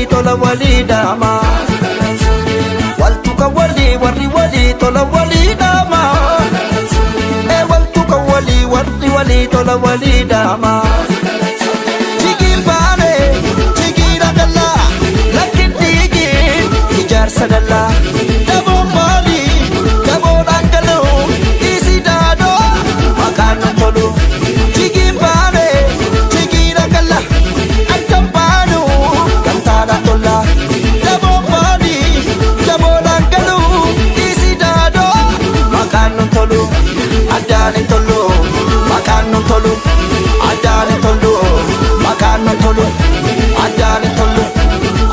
walii tola walii dhaama. Waltuka walii warri walii tola walii dhaama. Ee waltuka walii warri walii tola walii dhaama. Jigiin baane jigiidha gallaa lakkin dhiigiin ijaarsa dallaa. Daboon maali daboodhaan galuu dhiisii daadoo maqaan nu tolu. Jigiin baane jigiidha gallaa addan baanu gamtaadhaan tola. Daboon maali daboodhaan galuu dhiisii daadoo maqaan nu tolu. Addaan hin tolu maqaan nu tolu. Addaan hin tolu maqaan nu tolu. Addaan hin tolu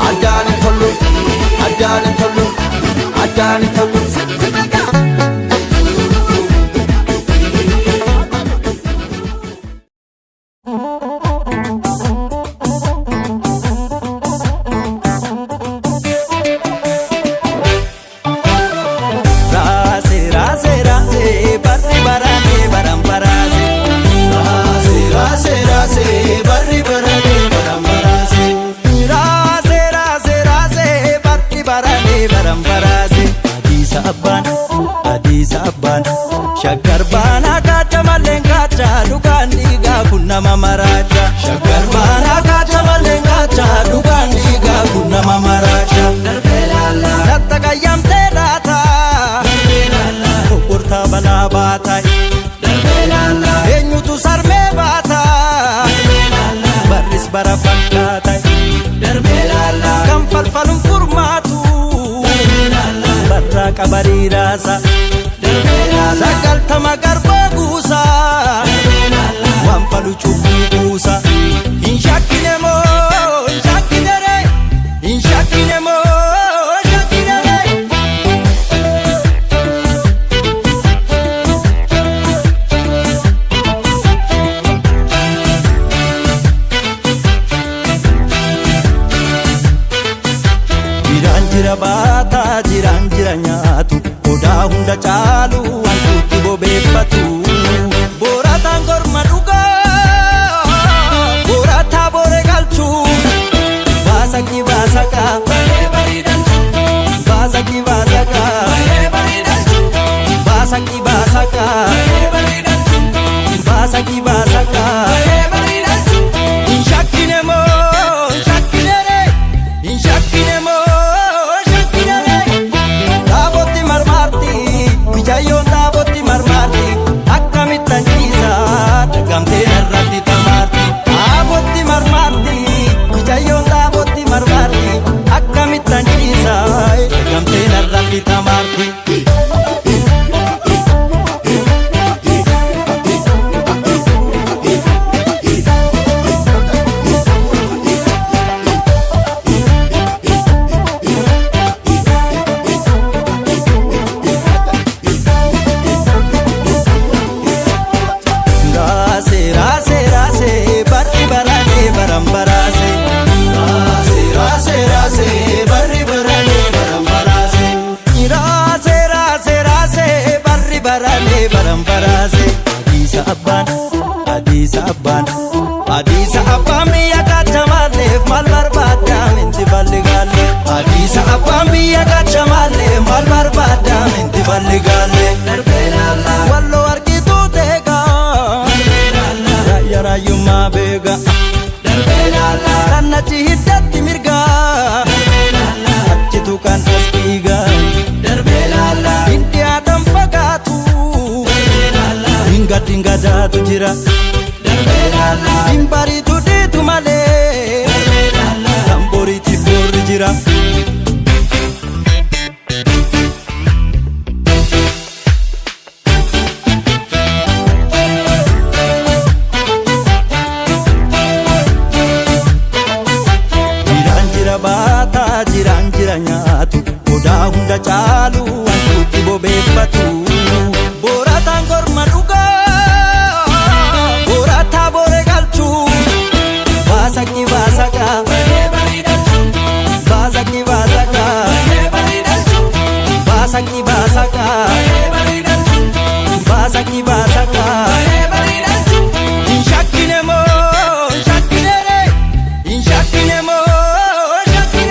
addaan hin tolu addaan hin tolu addaan hin tolu. Raase raase raase barri barane baran baraase. Raase raase raase barri barane baran baraase. Raase raase raase barri barane baran baraase. Hadiisa abbaan hadiisa abbaan shaggar baanaa kaacha malleen kaacha dhugaan dhiigaa kun nama maraacha. Shaggar baanaa kaacha malleen kaacha dhugaan dhiigaa kun nama maraacha. Latta qayyamtee laata. Kokkortaa balaa baata. Eenyutu sarmee baata. Barris bara fakkaata. Kan falfaluun furmaatu. Barraa qabarii raasa. Sagaltama garbaa guusa. Waan falu cubbuu buusa. Hin shakkine moo hin shakkine ree. Hin shakkine moo hin shakkine ree. Jiraan jira baataa jiraan jira nyaatu odaa hunda caalu wantuutti bobeeffatu. Boorataan korma dhugaa boorataa boore galchuu baasakii baasakaa baasakii baasakaa baasakii baasakaa baasakii baasakaa. Hin shakkine moo hin shakkine ree hin shakkine moo hin shakkine ree. Taabotti marmaarti mijayyoon taabotti marmaarti akkamittan ciisa dagamtee narratti tamaarti. Taabotti marmaarti mijayyoon taabotti marmaarti akkamittan ciisa dagamtee narratti tamaarti. Raase raase raase barri barane baran baraase. Raase raase raase barri barane baran baraase. Raase raase raase barri barane baran baraase. Hadiisa abbaan hadiisa abbaan hadiisa abbaan biyya kacha maalleef maal barbaadda minti balli gaalle. Hadiisa abbaan biyya kacha maalleef maal barbaadda minti balli gaalle. Walloo argituu teegaa. Raayyaa raayyummaa beeka. Kannachi hiddatti mirga. Achitu kan as dhiiga. Hin dhiyaatan fagaatu. Hin gadaatu jira. Hin bariitu dhiitu malee. Kan boriitiif boorri jira. Jiraan jira baataa jiraan jira nyaatu odaa hunda caalu wantuutti bobeeffatu. Boorataan korma dhugaa boorataa boore galchuu baasakii baasakaa baasakii baasakaa baasakii baasakaa baasakii baasakaa. Hin shakkine moo hin shakkine ree hin shakkine moo hin shakkine.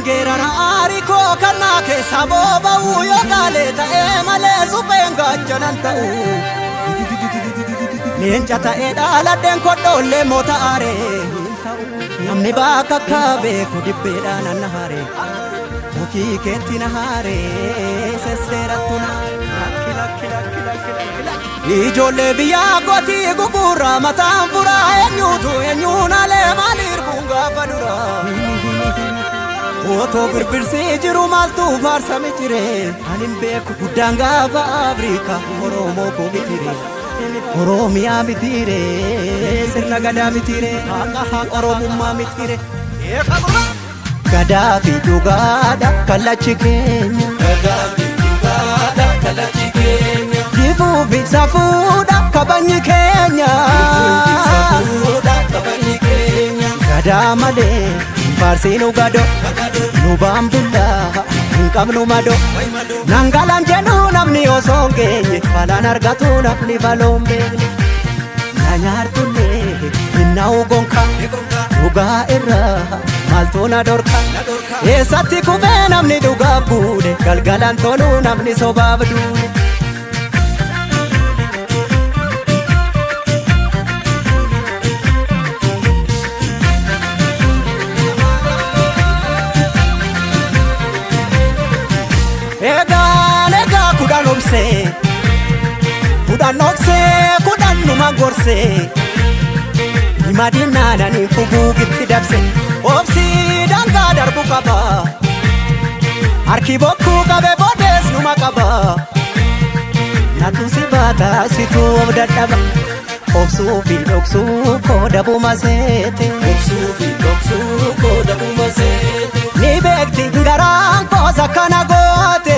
Nan geerara aarii koo kannaa keessa booba'u yoo gaalee ta'ee malee supheen gaachanan ta'u. Leenca ta'ee dhaaladheen kodhoollee moota aaree hin ta'u. Namni bakka akka beeku dibbeedhaan anna haaree. Mukii keetti na haaree sesseerattu na. Lakki lakki lakki lakki lakki lakki. Ijoollee biyyaa kootii gugurraa mataan furaa eenyuutu eenyuun alee maaliir buun gaafa duraa. Otoo birbirsii jiru maaltu faarsame jire ani hin beeku guddaan gaafa Afrikaa Oromoo koo mitire. Oromiyaa mitire sirna gadaa mitire haqa haqa Oromummaa mitire. Gadaa fi dhugaadha kallachi keenya. Gadaa fi dhugaadha kallachi keenya. Jifuu fi safuudha kabajni keenya. Safuudha kabajni keenya. Gadaa malee hin faarsiinu gado nu baambullaa hin qabnu mado. Nangalaan jedhu namni osoo hin geenye balaan argatu namni baloon beekne. Na nyaartullee hin na'u gonka dhugaa irraa maaltu na dhorka. Eessatti kufee namni dhugaaf buune galgalaan toluu namni sobaaf duune. Egaan egaa kudhan obsee kudhan obsee kudhan numa gorsee himadinaananii fuguugitti dabse obsii dangaa darbu qaba harki bokkuu qabe boodees numa qaba natu si baata situu of dadhaba obsuu fi dhoksuu kooda buma seete. Obsuu fi dhoksuu kooda buma seete. Ni beekti garaan koosa kana goote.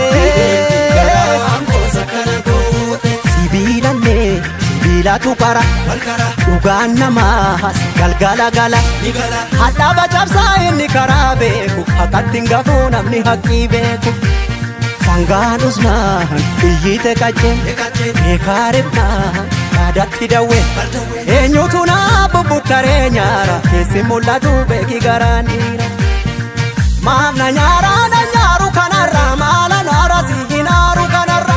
Garaan koosa kana goote. Sibiilallee sibiilatu qara Walqara dhugaan namaas galgala gala. ni gala. Hadhaaba cabsaa inni karaa beeku haqatti hin gafuu namni haqqii beeku. Sangaan usnaan iyyite qacceen Eqaccee beekaa ribnaan yaadatti dawwe. bardawwee. Eenyutu naa bubbuttaree nyaara keessi mul'atu beeki garaan dhiira. Maaf na nyaara na nyaaru kanarra maala naara si hinaaru kanarra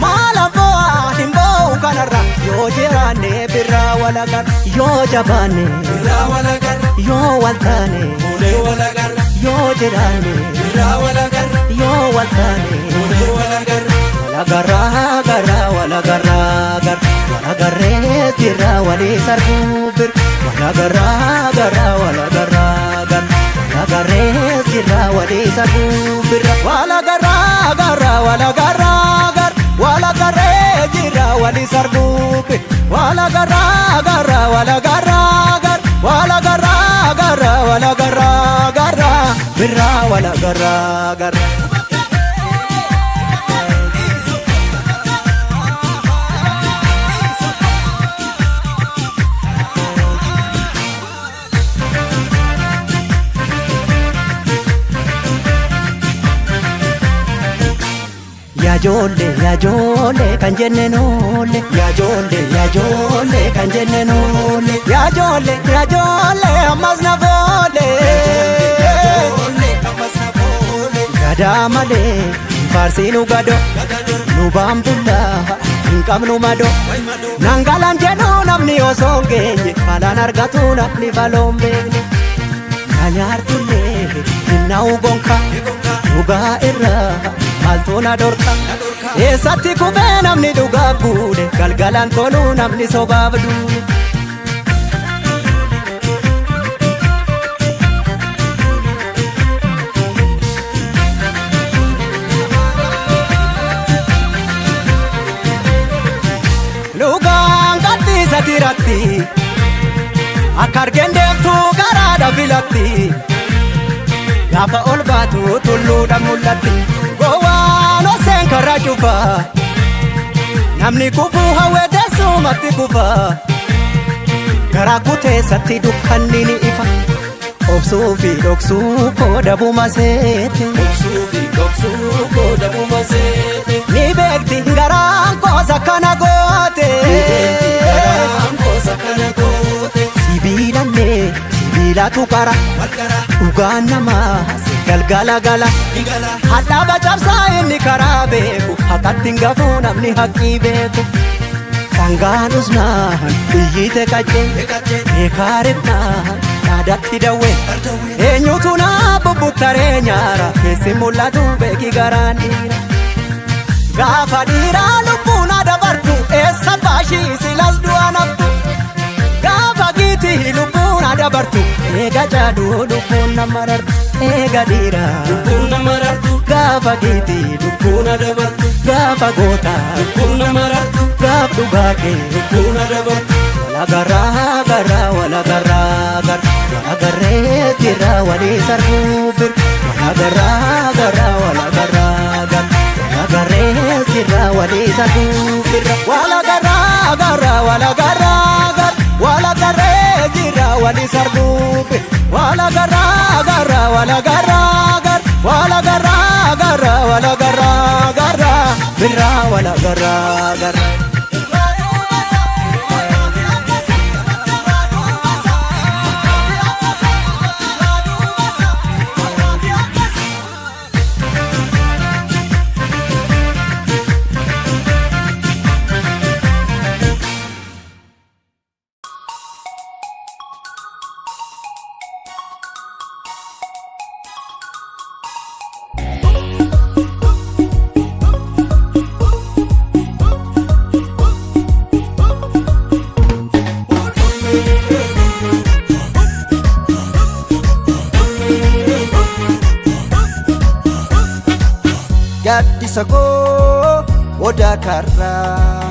maala bo'aa hin bo'u kanarra yoo jiraanne birraa walagarra yoo jabaanne Birraa walagarra. yoo waltaane Fuunee walagarra. yoo jiraanne Birraa walagarra. yoo waltaane Fuunee walagarra. walagarraa garraa walagarraa gar walagarree jirra walii sarbuu bir walagarraa garraa walagarraa gar walagarree jirra walii sarbuu bir walagarraa garraa walagarraa gar walagarree jirra walii sarbuu bir walagarraa garraa walagarraa gar walagarraa garraa walagarraa garraa birraa walagarraa garraa. Yaajoollee yaajoollee kan jenne noolle yaajoollee yaajoollee kan jenne noolle yaajoollee yaajoollee ammas na foole. Ijoollee ammas na foole. Gadaa malee hin faarsiinu gado Gagador nu baambullaa hin qabnu mado. way madoo. Nangalaan jedhu namni osoo hin geenye balaan argatu namni baloon beekne. Na nyaartullee hin na'u gonka Eegonka dhugaa irraa maaltu na dhorka. na dhorka. Eessatti kufee namni dhugaaf buune galgalaan toluu namni sobaaf duune. Dhugaan gadhiisa tiratti akka argeen deemtu garaadha filatti gaafa ol baatu tulluudha mul'atti gowwaan oseen karra cufa namni kufuu hawwee teessumatti kufa garaa kuteessatti dukkanni ni ifa obsuu fi dhoksuu kooda buma seete. Obsuu fi dhoksuu kooda buma seete. Ni beekti garaan koosa kana goote. Garaan koosa kana goote. Sibiilallee sibiilatu qara Walqara dhugaan namaa Galgala gala hadhaaba cabsaa inni karaa beeku haqatti hin gafuu namni haqqii beeku. Sangaan usnaan iyyite qaccee beekaa ribnaan dhaadatti dawwee eenyutu naa bubbuttaree nyaara keessi mul'atu beeki garaan dhiira. Gaafa dhiiraa lubbuun dabartu eessa baashii silas du'a naftu. Gaafa giitii lubbuun dabartu eega jaaduu lubbuun nama rartu eega dhiiraa. Lubbuun nama rartu. Gaafa giitii Lubbuun dabartu. gaafa gootaa Lubbuun nama rartu. gaaf dhugaa kee. Lubbuun dabartu. Walagaraa garaa walagaraa gara walagarree jira walii sarbuu bir walagaraa garaa walagaraa gara walagarree jira walii sarbuu bir walagaraa garaa walagaraa gara walagarree jira walii sarbuu bir walagaraa garaa walagaraa gara walagaraa garaa walagaraa gara birraa walagaraa gara. Gaaddisa koo odaa karraa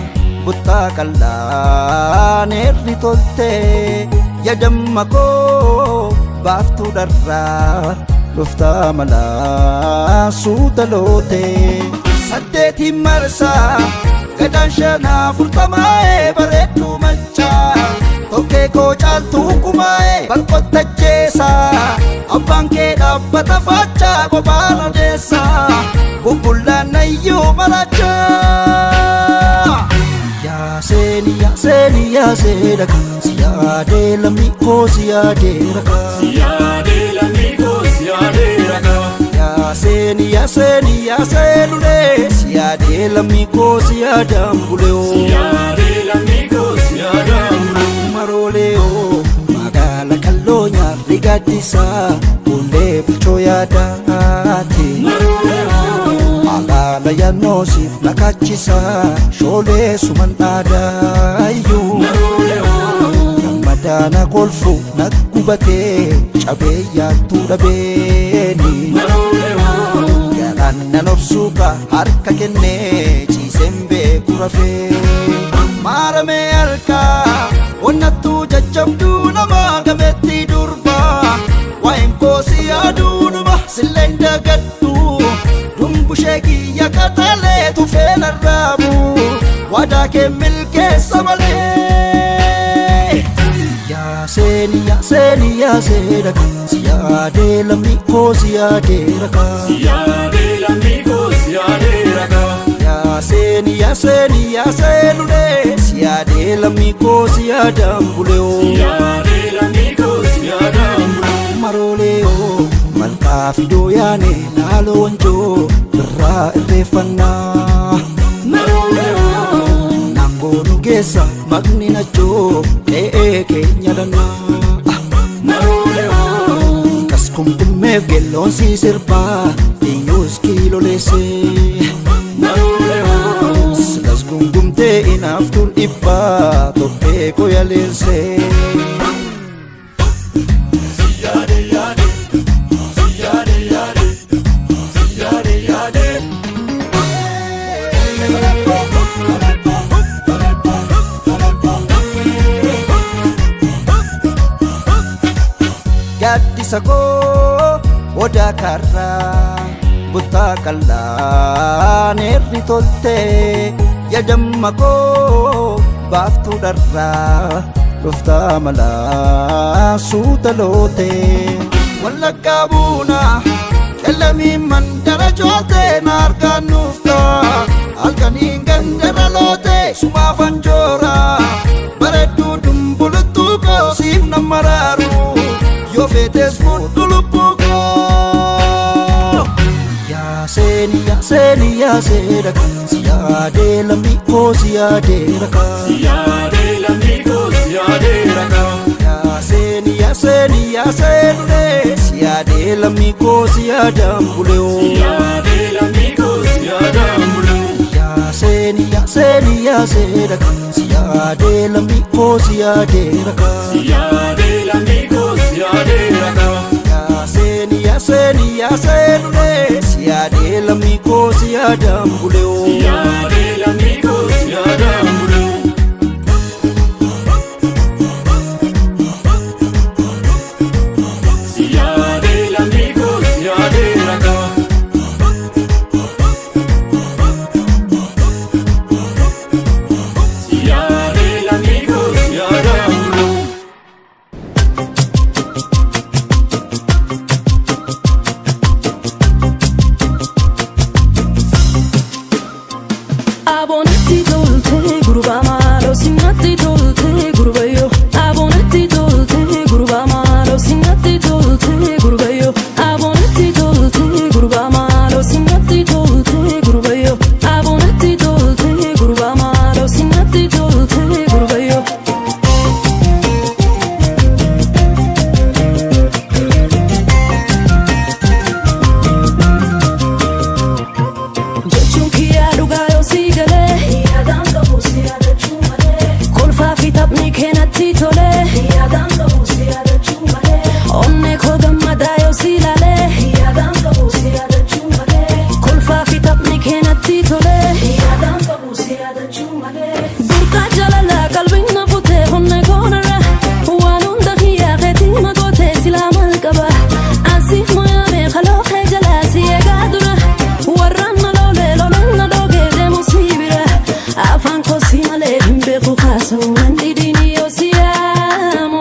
buttaa qal'aan eerri toltee yadamma koo baaftuu dharraa dhuftaa malaa suuta lootee. Saddeetiin marsaa gadaan shanaa furtamaa'ee bareedduu machaa tokkee koo caaltuu kumaa'ee balqottacheessaa abbaan kee dhaabbata faachaa kophaan odeessaa bubbullaan ayyuu marachaa. Yaaseen yaaseen yaasee dhagaa si yaadee lammii koo si yaadee rakaa. Siyaadee lammii koo siyaadee rakaa. Yaaseen yaaseen yaasee lulee si yaadee lammii koo si yaadaan bulee. Siyaadee lammii koo siyaadaan buluu. Maroolee oo magaala kalloo nyaarri gaaddisaa fuullee bulchoo yaadaati. Maroolee oo. Alaala yannoosiif nakachisaa shoolee suman dhaadaayyuu. Maroolee oo. Gammadaana kolfu naggubatee cabee yaattuu dhabeeni. Maroolee oo. Garaan nan obsuuka harka kennee ciiseen beeku rafee. Maaramee harkaa onnattuu jajjabduu nama gameetti durbaa. Waa'een koo si yaaduunuma silleen dagadhu. Dumbushee kiyya qaxalee tufee narraabu. Waadaa kee milkeessa malee. Yaaseen yaaseen yaasee dhagaa si yaadee lammii koo si yaadee rakaa. Siyaadee lammii koo siyaadee rakaa. Yaaseen yaaseen yaasee lulee si yaadee lammii koo si yaadaan bulee. Siyaadee lammii koo siyaadaan buluu. Maroolee oo malkaa fidoo yaane laaloo wanjoo birraa irreeffannaa. Maroolee oo. Naangoo nu geessa maqni nachoo qe'ee keenya lannaa. Maroolee oo. Kas kumkummeef geelloon si sirbaa eenyus kiiloleessee. Maroolee oo. Silas gungumtee inaaftuun dhibbaa tokkee koyaleessee. Siyaadee yaadee. Siyaadee yaadee. Siyaadee yaadee. Gaaddisa koo odaa karraa buttaa qal'aan eerri toltee yadamma koo baaftuu dharraa dhuftaa malaa suuta lootee. Wallaggaa buunaa qellamiin mandara jootee na argaan nuuftaa halkaniin gandara lootee sumaaf anjooraa bareedduu dumbuluttuu koo siif nan maraaru yoo feetes fudhu lubbuu koo. yaasee raka. Siyaadee lammii koo siyaadee raka. Siyaadee lammii koo siyaadee raka. Yaaseen yaaseen yaaseen ulee siyaadee lammii koo siyaadaan bulee. Siyaadee lammii koo siyaadaan bulee. Yaaseen yaaseen yaasee raka. Siyaadee lammii koo siyaadee raka. Siyaadee lammii koo siyaadee raka. Yaaseen yaaseen yaaseen ulee siyaadee lammii koo siyaadaan bulee. Siyaadee lammii koo siyaadaan bulee. Siyaadee lammii koo siyaadee raka. Siyaadee lammii koo siyaadaan bulee. Abonatti tolte gurbaa maaloo sinatti tolte gurbayyoo. Abonatti tolte gurbaa maaloo sinatti tolte gurbayyoo. Abonatti tolte gurbaa maaloo sinatti tolte gurbayyoo. Abonatti tolte gurbaa maaloo sinatti tolte gurbayyoo. Jechuun kiyyaa dhugaa yoo sii galee. Yaadaan qabu si yaadachuu malee. Kolfaa fi taphni keenatti tolee. Yaadaan qabu si yaadachuu malee. Onnee koo gammadaa yoo si ilaalee. Yaadaan qabu si yaadachuu malee. Kolfaa fi taphni keenatti tolee. Yaadaan qabu si yaadachuu malee. Burqaa jaalalaa qalbiin na futee onnee koonarra. Waan hunda kiyyaa keetii magootee silaa maal qaba. Asii moyaamee kaloo kee jalaa si eegaa dura. Warraan na loolee lolaan na dhoogee deemu si bira. Afaan koo si malee hin beeku kaasa'u nan dhidhiin yoo si yaamu.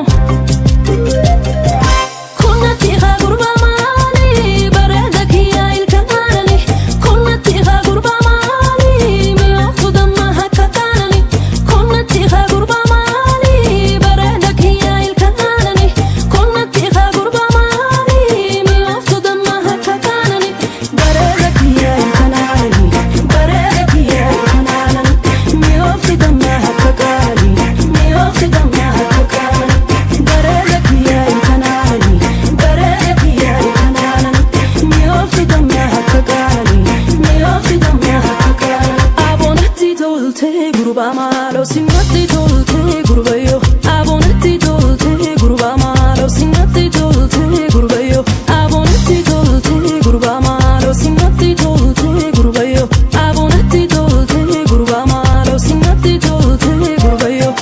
Kunnatti haa gurbaa maali bareeda kiyyaa ilkaanani. Kunnatti haa gurbaa maali mi'ooftu damma akka qaanani. Kunnatti haa gurbaa maali bareeda kiyyaa ilkaanani. Kunnatti haa gurbaa maali mi'ooftu damma akka qaanani. Bareeda kiyyaa ilkaanani. Bareeda kiyyaa ilkaanani. Mi'ooftu damma akka qaanani. Mi'ooftu damma akka qaanani. Bareeda kiyyaa ilkaanani. Bareeda kiyyaa ilkaanani. Mi'ooftu damma akka qaanani. Mi'ooftu damma akka qaanani. Abonatti tolte gurbaa maaloo sinatti tolte gurbayyoo. Abonatti tolte gurbaa maaloo sinatti tolte gurbayyoo. Abonatti tolte gurbaa maaloo sinatti tolte gurbayyoo. Abonatti tolte gurbaa maaloo sinatti tolte gurbayyoo.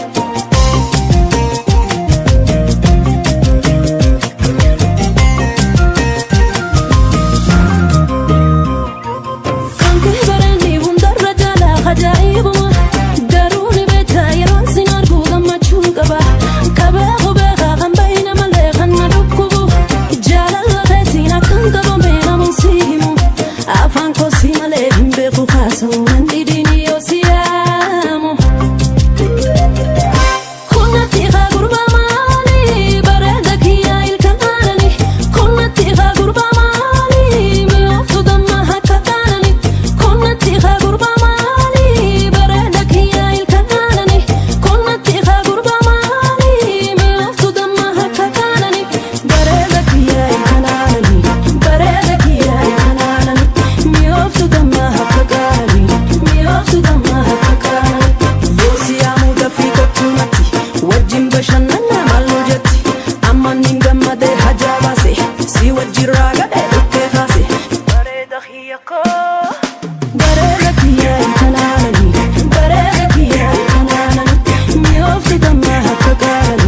Kan kee bareenni hundarra jaalaa ajaa'ibuma. Garuu ni beektaa yeroon sin argu gammachuu qaba. Qabee hubeekaa kan baay'ina malee kan na dhukkubu. Jaalala keetiin akkan qabame namuun si himu. Afaan koo si malee hin beeku kaasa'u nan dhidhiin yoo si yaamu. Kunnatti haa gurbaa maali bareeda kiyyaa ilkaanani. Kunnatti haa gurbaa maali mi'ooftu damma akka qaanani. Kunnatti haa gurbaa maali bareeda kiyyaa ilkaanani. Kunnatti haa gurbaa maali mi'ooftu damma akka qaanani. Bareeda kiyyaa ilkaanani. Bareeda kiyyaa ilkaanani. Mi'ooftu damma akka qaanani. Mi'ooftu damma akka qaanani. Yoosiyaamu dafii kottuu natti wajjin bashannanaa maal jetti amma niin gammadee hajaa baase si wajjin raagadhe dhukkee kaase. Bareeda kiyya koo. Bareeda kiyya ilkaanani. Bareeda kiyya ilkaanani. Mi'ooftu damma akka qaanani.